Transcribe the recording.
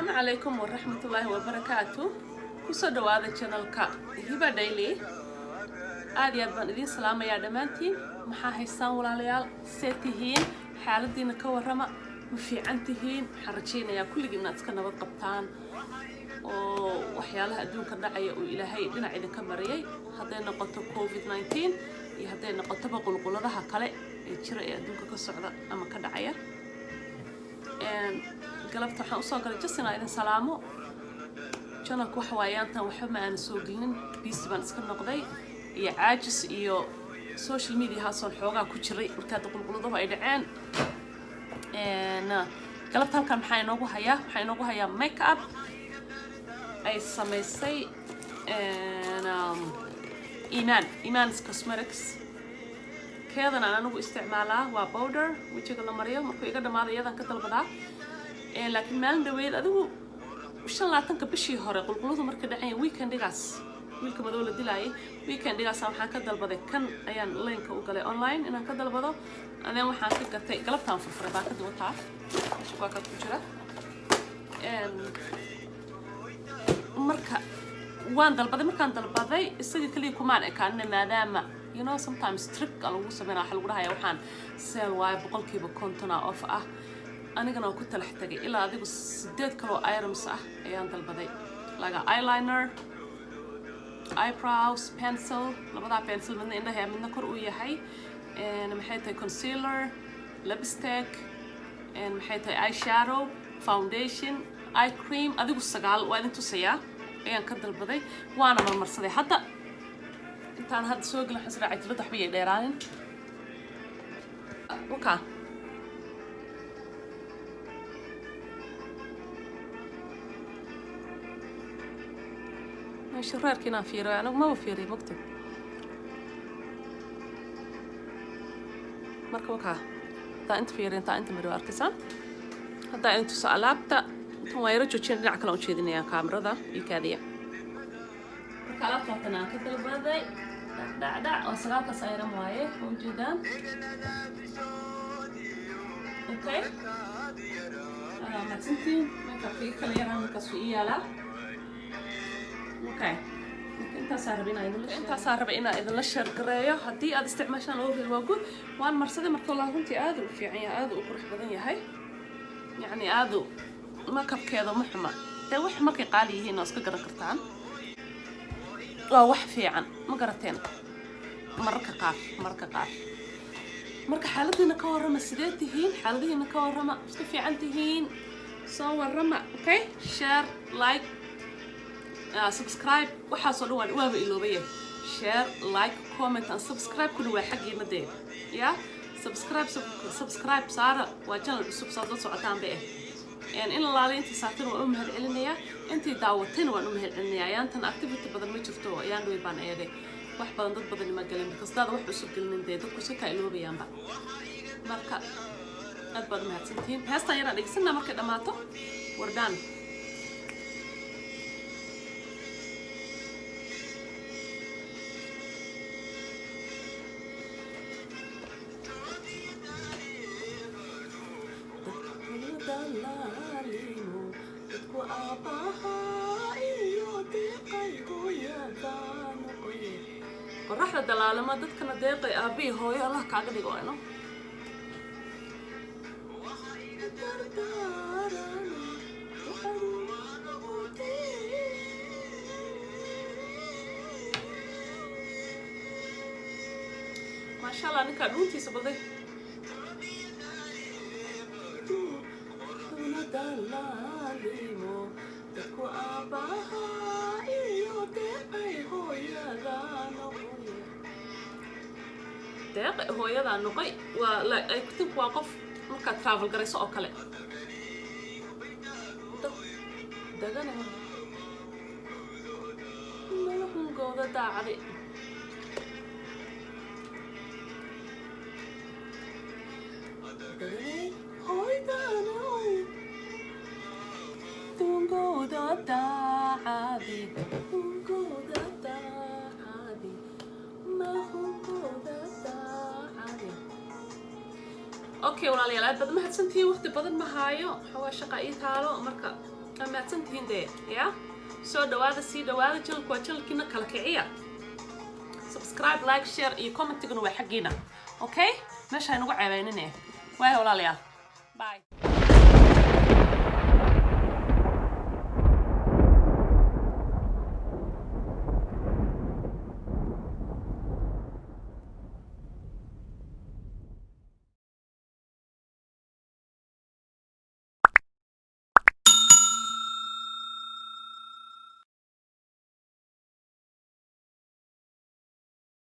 Asalaamu calaykum waraxmatullaahi wabarakaatu. Kusoo dhawaada channelka Hiba Daily. Aad iyo aad baan idiin salaamayaa dhammaantiin. Maxaa haystaan, walaalayaal? See tihiin? Xaaladiina ka warrama. Ma fiican tihiin? Waxaan rajaynayaa kulligii inaad iska nabad qabtaan oo waxyaalaha adduunka dhacaya uu Ilaahay dhinac idinka mariyay, hadday noqoto COVID-19 iyo hadday noqotoba qulquladaha kale ee jira ee adduunka ka socda ama ka dhacaya. Galabta waxaan usoo galay just inaan idin salaamo. Channelka waxa waayaantan waxba ma aanan soo gelinin, busy baan iska noqday iyo caajis iyo social media haasoon xoogaa ku jiray markaa qulquladuhu ay dhaceen. Galabta halkan maxaa inoogu hayaa? Waxaa inoogu hayaa make up ay samaysay Iman, Iman's Cosmetics. Keedan aan anigu isticmaalaa waa powder wejiga la mariyo. Markuu iga dhamaado iyadan ka dalbadaa. Laakiin maalin dhaweyd, adigu 25-ka bishii hore, qulquladu markay dhaceen, weekendigaas wiilka madow la dilaayay, weekendigaas waxaan ka dalbaday kan. Ayaan lineka u galay online inaan ka dalbado adeen. Waxaan ka gatay galabtaan furfuray baakadii, wataa meesha baakad ku jira. Marka waan dalbaday. Markaan dalbaday, isaga kaliya kumaan ekaanina, maadaama sometimes trick a lagu sameynaa. Waxa lagu dhahaya waxaan sale waayo, 50% a off ah. Anigana waan ku talax tagay. Ilaa adigu sideed kaloo items ah ayaan dalbaday, laga eyeliner, eyebrows pencil, labadaa pencil, midna indhaha midna kor uu yahay, maxay tahay, concealer, lipstick, maxay tahay, eyeshadow, foundation, eye cream. Adigu sagaal waa idin tusayaa ayaan ka dalbaday, waana marmarsaday. Hadda intaan hadda soo gelin waxaan israacay tilada waxba yay dheeraanin. Wakaa meesha reerka inaan fiiriyo. Anigu maba fiiriyo mogta. Marka wakaa, haddaa inta fiiriyo, intaa inta mari waa arkaysaan. Haddaa idin tuso alaabta intan waa yaro joojina, dhinac kale aan ujeedinayaa kaamirada iyo kaadiya. Marka alaabta waatan aan ka dalbaday, dhac dhac, oo sagaalkaas item waaye, waa ujeedaan. Okay, mahadsantiin. Makeupka kala yaraan markaas ii yaalaa. Okay, marka intaasaa rabay inaan idinla share gareeyo. Haddii aad isticmaashaan, already waa good. Waan marsaday. Marka walaa runtii aad u fiican yahay, aad u qurux badan yahay. Yacni aad u makeupkeeda ma xuma dee. Wax markay qaali yihiin waa iska garan kartaan, waa wax fiican, ma garateen? Mararka qaar, mararka qaar. Marka xaaladiina ka warrama. Sidee tihiin? Xaaladihiina ka warrama. Iska fiican tihiin? Soo warrama. Okay, share, like, subscribe, waxaasoo dhan waan waaba iloobaya. Share, like, comment and subscribe kuna waa xaggiina dee. Ya subscribe, subscribe saara. Waa channel cusub, saad la socotaan ba eh. In laalay intii saartana waan u mahad celinayaa, intii daawatayna waan u mahad celinayaa. Ayaantan activity badan ma jirto. Ayaan dhawey baan eegay, wax badan dad badan ima gelin, because daada wax cusub gelinin dee dadku iska kaa iloobayaanba. Marka aad baad u mahadsantihiin. Heestan yaraan dhegeysanaa, markay dhammaato wardaan. Dadku aabbaha iyo deeqay hooyada noqoy, qoraxda dalaalama, dadkana deeqay aabbihi hooyo Allah kaaga dhigo ino. Maasha Allah, ninkaa dhuuntiisa balday. Dadku aabbaha iyo deeqay hooyada noqoy, deeqay hooyada noqoy. Waa ay tinku waa qof markaad travel garayso oo kale dagana madaxungooda daacday. Daganay hooyadanoy tungooda daacadi, tungooda daacadi, mahungooda daacadi. Okay walaalayaal, aad baad mahadsantihiin. Waqti badan ma haayo, xoogaa shaqa ii taalo. Marka Waa mahadsantihiin dee. Ya soo dhawaada, sii dhawaada. Channelku waa channelkiina, kala kiciya. Subscribe, like, share iyo commentiguna waa xaggiina. Okay, meesha haynagu ceebeynine. Waaya walaalayaal, bye.